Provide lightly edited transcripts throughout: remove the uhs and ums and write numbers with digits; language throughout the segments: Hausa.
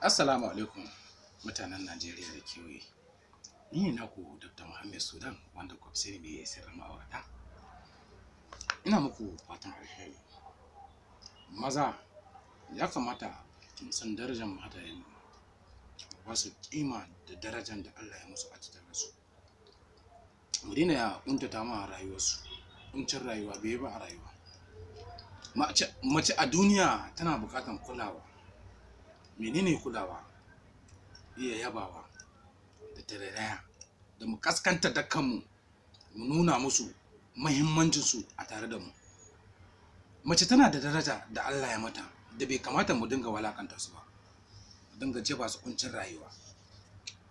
Assalamu alaikum mutanen Najeriya da kewaye. Ni ne naku Dr. Muhammad Sudan wanda kuka fi sani mai sirrin ma'aurata. Ina muku fatan alheri. Maza ya kamata mu san darajar matayenmu, mu ba su kima da darajar da Allah ya musu a tattare da su. Mu daina ƙuntata ma rayuwarsu. Ƙuncin rayuwa bai yi ba a rayuwa. Mace a duniya tana buƙatar kulawa. Menene kulawa? Iya yabawa da tarairaya da mu kaskanta da kanmu, mu nuna musu muhimmancinsu a tare da mu. Mace tana da daraja da Allah ya mata da bai kamata mu dinga walakanta su ba, mu dinga jefa su kuncin rayuwa.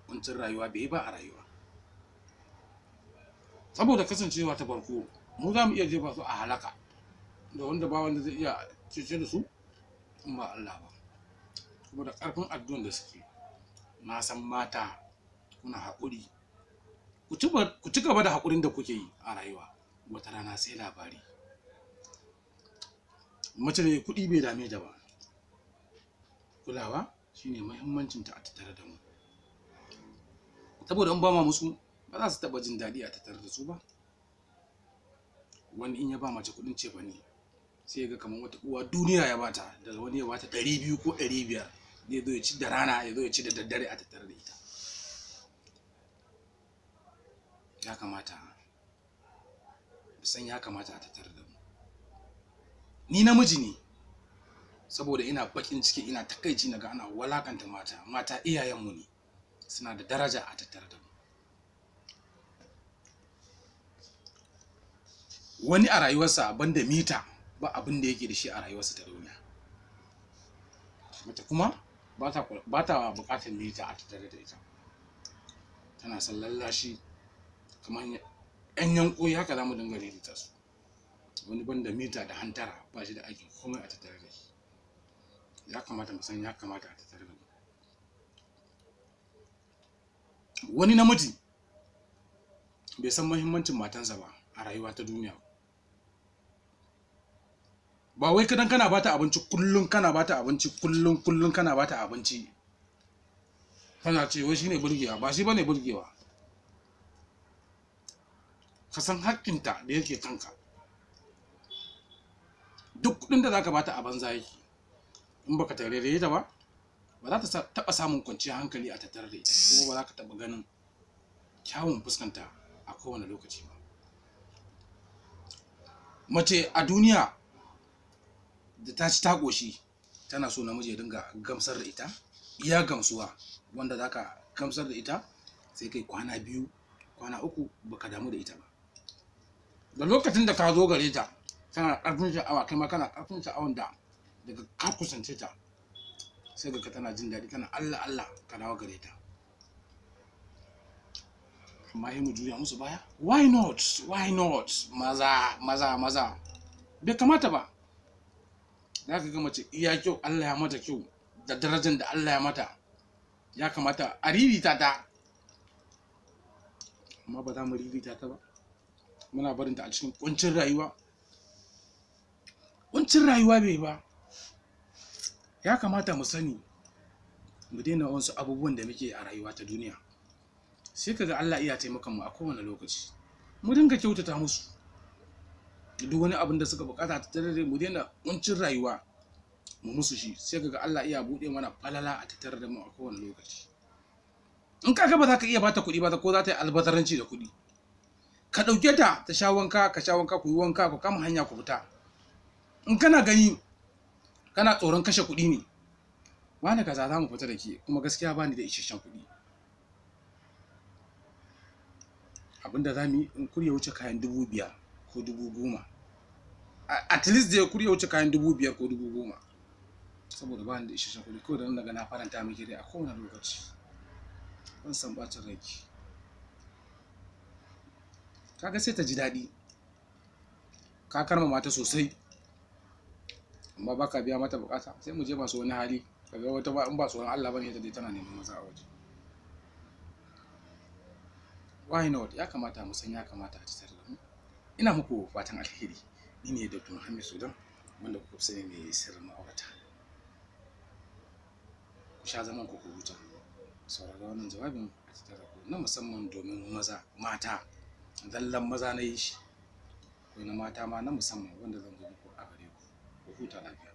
Kuncin rayuwa bai yi ba a rayuwa. Saboda kasancewa ta farko, mu za mu iya jefa su a halaka da wanda ba wanda zai iya cece da su in ba Allah ba. Saboda ƙarfin addu'an da suke, na san mata kuna haƙuri, ku ci gaba da haƙurin da kuke yi a rayuwa. Wata rana sai labari. Mace da kuɗi bai dame ta ba. Kulawa shine muhimmancinta a tattare da mu. Saboda in ba ma musu, ba za su taɓa jin daɗi a tattare da su ba. Wani in ya ba mace kuɗin cefane, sai ya ga kamar wata uwa duniya ya bata, daga wani ya bata 200 ko 500, zai zo ya ci da rana, ya zo ya ci da daddare a tattare da ita. Ya kamata san ya kamata a tattare da mu. Ni namiji ne, saboda ina baƙin ciki, ina takaici naga ana walakanta mata. Mata iyayenmu ne, suna da daraja a tattare da mu. Wani a rayuwarsa banda mita ba abin da yake da shi a rayuwarsa ta duniya. Mace kuma ba ta buƙatar mita a tattare da ita. Tana son lallashi kamar ƴan yanƙoyi, haka za mu dinga ririta su. Wani banda mita da hantara ba shi da aikin komai a tattare da shi. Ya kamata mu san ya kamata a tattare da mu. Wani namiji bai san muhimmancin matansa ba a rayuwa ta duniya. Ba wai kadan kana bata abinci kullum, kana bata abinci kullum kullum, kana bata abinci, kana ce wai shine burgewa. Ba shi bane burgewa. Ka san haƙƙinta da yake kanka. Duk kuɗin da zaka bata a banza yake. In baka tarairaye ta ba, ba za ta taɓa samun kwanciyar hankali a tattare da ita, kuma ba za ka taɓa ganin kyawun fuskanta a kowane lokaci ba. Mace a duniya da ta ci ta ƙoshi, tana so namiji ya dinga gamsar da ita, iya gamsuwa wanda za ka gamsar da ita sai kai kwana 2, kwana 3 baka damu da ita ba. Da lokacin da ka zo gare ta, tana ƙarfin sha'awa, kai ma kana ƙarfin sha'awan da daga ka kusance ta sai ga tana jin daɗi, tana Allah Allah ka dawo gare ta. Amma sai mu juya musu baya. Why not? Why not? Maza, maza, maza. Bai kamata ba. Za ka ga mace iya kyau, Allah ya mata kyau da darajar da Allah ya mata. Ya kamata a ririta ta. Amma ba za mu ririta ta ba. Muna barinta a cikin ƙuncin rayuwa. Ƙuncin rayuwa bai ba. Ya kamata mu sani, mu daina wasu abubuwan da muke a rayuwa ta duniya. Sai ka ga Allah iya taimakon mu a kowane lokaci. Mu dinga kyautata musu. Duk wani abin da suka buƙata ta tattare, mu daina ƙuncin rayuwa, mu musu shi. Sai ka ga Allah iya buɗe mana falala a tattare da mu a kowane lokaci. In ka ga ba za ka iya bata kuɗi ba, ko za ta yi albazaranci da kuɗi, ka ɗauke ta ta sha wanka, ka sha wanka, ku yi wanka, ku kama hanya ku fita. In kana gani kana tsoron kashe kuɗi ne, wani kaza za mu fita da ke, kuma gaskiya ba ni da isasshen kuɗi. Abin da za mu yi, in kur ya wuce kayan 5,000 ko 10,000, at least dai kur ya wuce kayan 5,000 ko 10,000, saboda ba ni da isasshen kuɗi. Kawai da nan na faranta miki rai a kowane lokaci. Ban san ɓacin rai. Kaga sai ta ji daɗi. Ka karmama ta sosai, amma ba ka biya mata buƙata. Sai mu je masu wani hali, kaga wata ba in ba tsoron Allah bane ita dai tana neman maza a waje. Why not? Ya kamata mu san ya kamata a tattare da mu. Ina muku fatan alheri. Ni ne Dr. Muhammad Sudan wanda kuka fi sani mai sirrin ma'aurata. Ku sha zaman ku, ku huta. Saurara wannan jawabin a tattara ku na musamman domin maza, mata, zallan maza na yi shi. Akwai na mata ma na musamman wanda zan zo muku a gare ku. Ku huta lafiya.